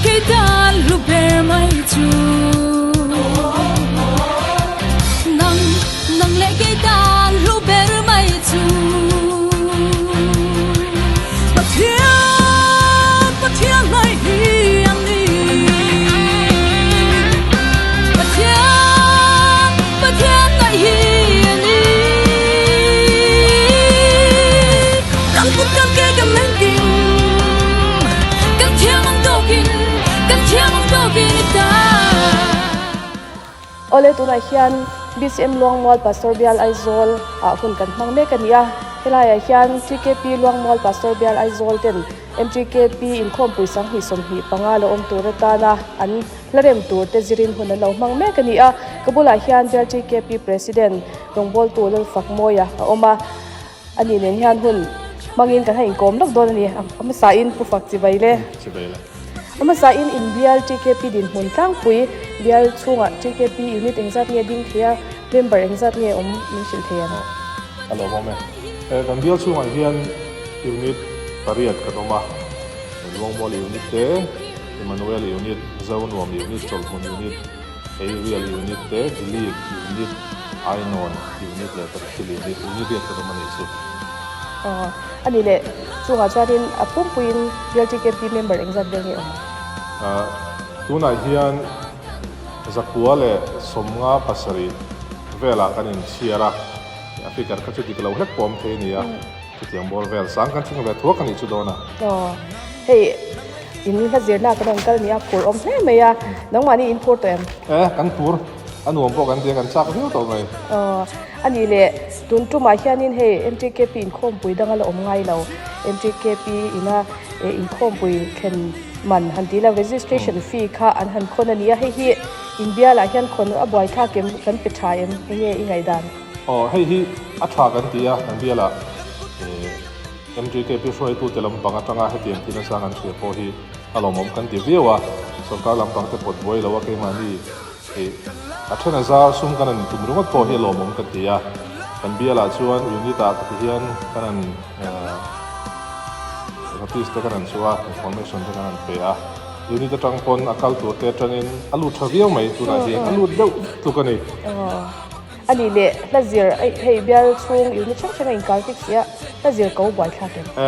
kei tan hlu ber mai chu. Nang, nang leh kei tan hlu ber mai chu. Pathian, Pathian mai hi an ni. Pathian, Pathian mai hi a ni. Kan kut kan ke kan engkim, kan thiam ang tawkin, kan thiam ang tawkin i ta. Awle tunah hian BCM Luangmual Pastor Bial Aizawl ah hun kan hmang mek a ni a, helaiah hian TKP Luangmual Pastor Bial Aizawl ten MTKP inkhawmpui 2025 la awm tur atana an hla rem tur te zirin hun an lo hmang mek a ni a, ka bulah hian Bial TKP President rawngbawltu Lalfakmawia a awm a, ani nen hian hun hmangin kan han inkawm lawk dawn a ni, a hmasain Pu Fak Chibai le. Chibai le. A hmasain in Bial TKP dinhmun tlangpui Bial chhungah TKP unit engzat nge ding thei a, member engzat nge awm min hrilh thei ang? A lawmawm e. Kan Bial chhungah hian Unit pariat kan awm a, Luangmual Unit te, Emmanuel Unit, Zonuam Unit, Chawlhhmun Unit, Eirial Unit te, Believe Unit, Ainawn Unit leh Tarhil Unit, Unit riat kan awm a nih chu. Aw, a nih leh chungah chuanin a pumpuiin BLTKP member engzat vel nge awm? Tunah hian 157 velah kan inchhiar a, a figure kha chu dik lo hlek pawh awm thei a ni a. Chutiang bawr vel sang kan thleng ve thuak a nih chu dawn a. Aw, hei in hla zirna kan rawn kal nia phur awm hle mai a, nangmahni in phur tawh em? E, kan phur, a nuam pawh kan tia kan chak viau tawh mai. Aw, a nih leh tun tumah hianin hei MTKP inkhawmpui dang a la awm ngai lo, MTKP ina inkhawmpui thlen man han tih lo registration fee kha an han khawn a ni a, hei hi inbialah hian khawn a buaithlak em, kan pe tha em, enge i ngaihdan? Aw, hei hi a tha kan ti a, kan bialah MGKP hruaitute lampang atanga hetiang thil nasa kan hria pawh hi a lawmawm kan ti viau a, sorkar lampang te pawt buai lo a keimahni a then a zar sum kan han tum ringawt pawh hi a lawmawm kan ti a, kan bialah chuan unit ah ka ti hian kan han notice te kan han chhuah a, information te kan han pe a, unit atang pawn a kal tur te atangin a lut tha viau mai tunah hian a lut deuh tluk a ni. A nih leh hla zir hei bial chhung unit hrang hrang a inkar fik si a, hla zir ko buaithlak em? E,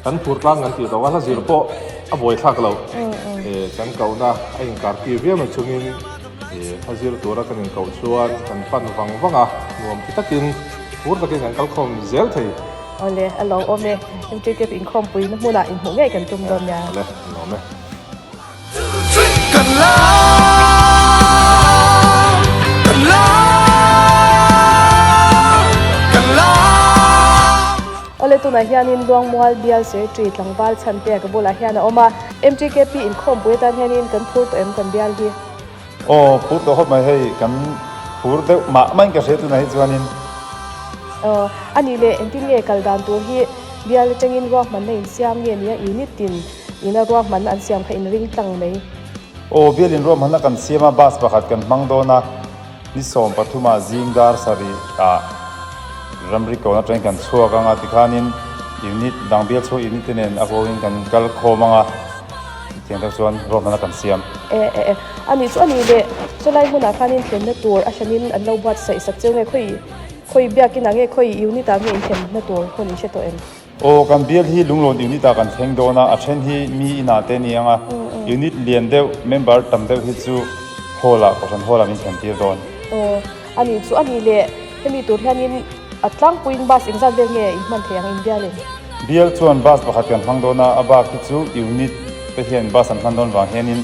kan phur tlang kan tih tawh a, hla zir pawh a buaithlak lo. E, kan kohna a inkar tir viau mai chungin e, hla zir tura kan inkoh chuan kan pan vang vang a, nuam ti takin phur takin kan kalkhawm zel thei. Awle, a lo awm e. MTKP inkhawmpuina hmunah inhmuh ngei kan tum dawn nia. Awle, a nuam e. Awle tunah hianin Luangmual bial Secretary tlangval Chhantea ka bulah hian a awm a, MTKP inkhawmpui atan hianin kan phur tawh em kan bial hi? Aw phur tawh khawp mai hei kan phur deuh mah mah in ka hria tunah hi chuanin. Aw a nih leh engtin nge kal dan tur hi bial atangin ruahmanna insiam nge nia unit tin Ina ruahmanna an siam kha in ring tlang mai. Aw, bialin ruahmanna kan siam a, bus pakhat kan hmang dawn a, ni 13 ah zing dar sarih ah ramri kawn atangin kan chhuak ang a, tikhanin unit dang bial chhuak unit te nen a huangin kan kal khawm ang a, chutiang tak chuan ruahmanna kan siam. E e e, a nih chu a nih leh, chulai hmunah khanin thlenna tur a hranin an lo buatsaih sak cheu nge khawi khawi biakinah nge khawi unit ah nge inthlenna tur hun in hre tawh em? Aw, kan bial hi Lunglawn unit ah kan thleng dawn a, a then hi mi inah te ni ang a, unit lian deuh, member tam deuh hi chu hall ah, kohhran hall ah min thlen tir dawn. Aw, a nih chu a nih leh hemi tur hianin a tlangpuiin bus engzat vel nge in hman thei ang in bial in? Bial chuan bus pakhat kan hmang dawn a, a bak hi chu unit te hian bus an hman dawn vang hianin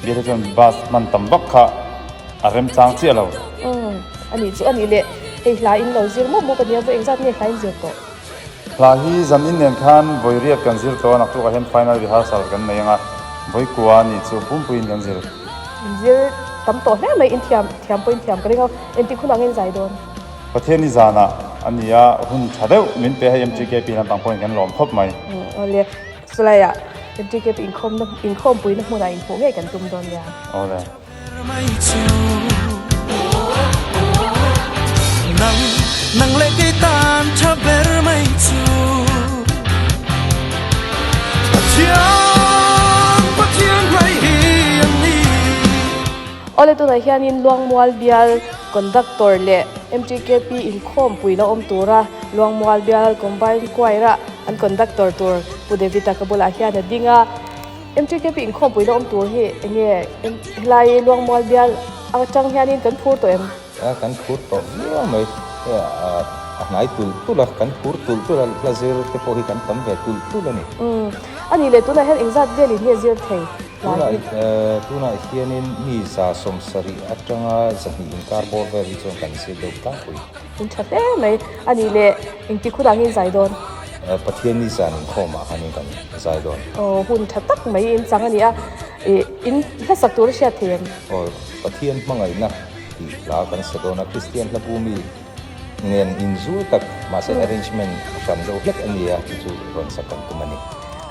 bial hi chuan bus hman tam vak kha a remchang chiah lo. Umm, a nih chu a nih leh hei hla in lo zir mup mup a nia, vawi engzat nge hla in zir tawh? Hla hi zan in nen khan vawi riat kan zir tawh a, naktukah hian final rehearsal kan nei ang a, vawi kua a nih chu pumpuiin kan zir. In zir tam tawh hle mai, in thiam thiam pawh in thiam ka ring a, engtik hunah nge in zai dawn? Pathian i zanah a ni a, hun tha deuh min pe hei MTKP lampang pawhin kan lawm khawp mai. Awle, chulaiah MTKP inkhawmna inkhawmpuina hmunah inhmuh ngei kan tum dawn nia. Awle. tunah hianin Luangmual bial Conductor leh MTKP inkhawmpui la awm tura Luangmual bial Combined Choir-a an Conductor tur Pu David-a ka bulah hian a ding a. MTKP inkhawmpui la awm tur hi eng nge helai Luangmual bial atang hianin kan phur tawh em? A kan phur tawh viau mai. Hei a hnai tulh tulh a, kan phur tulh tulh a, hla zir te pawh hi kan tam ve tulh tulh a ni. Umm a nih leh tunah hian engzat velin nge zir thei lai hi? Tunah hianin mi 170 atanga 200 inkar bawr vel hi chuan kan zir deuh tlangpui. In tha hle mai. A nih leh engtik hunah nge in zai dawn? Pathianni zan inkhawmah khanin kan zai dawn. Aw hun tha tak mai in chang a ni a, in hlasak tur a hriat thei em? Aw Pathian hmangaihna. Tih hla kan sa dawn a, Kristian hla bu mi nen inzul tak mahse arrangement a hran deuh hlek a ni a, chu chu rawn sak kan tum a ni.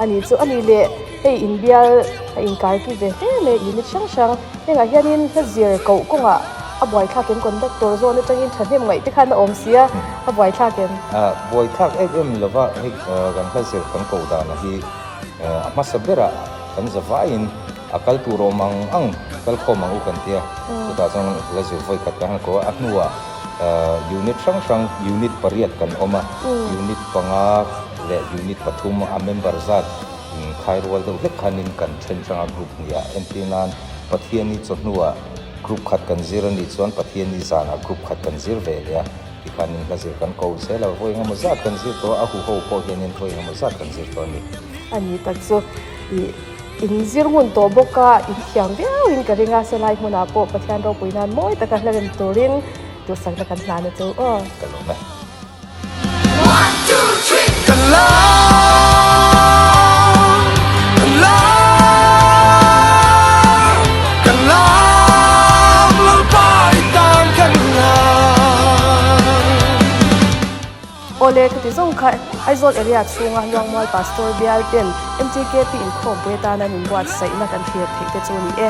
A ni chu a ni leh hei inbial a inkarki ve hle mai unit hrang hrang hengah hianin hla zir koh kawngah a buaithlak em conductor zawn atangin thahnem ngaih te khan a awm si a, a buaithlak em? A buaithlak em em lova hei kan hla zir kan koh dana hi a hmasa berah kan za vaiin A kal tur awm ang ang kal khawm ang u kan tia, chutah chuan la zir vawi khat kan han ko a, a hnuah unit hrang hrang unit pariat kan awm a, unit panga leh unit pathum a member zat inkhai rual deuh hlek khanin kan then hrang a group hniah entir nan Pathiani chawhnuah group khat kan zir a nih chuan Pathiani zanah group khat kan zir ve leh a, tikhanin hla zir kan ko zel a, vawi engemaw zat kan zir tawh a, a huho pawh hianin vawi engemaw zat kan zir tawh a ni. A ni tak chu ih. In zir ngun tawh bawk a, in thiam viau in ka ring a, selai hmunah pawh Pathian ropui nan mawi taka hla rem turin duhsakna kan hlan a chu aw. Ka lawm e. Awle, khati zawng kha Aizawl area chhunga Luangmual Pastor bial ten MTKP inkhawmpui atana an inbuatsaihna kan thlir theih te chu a ni e.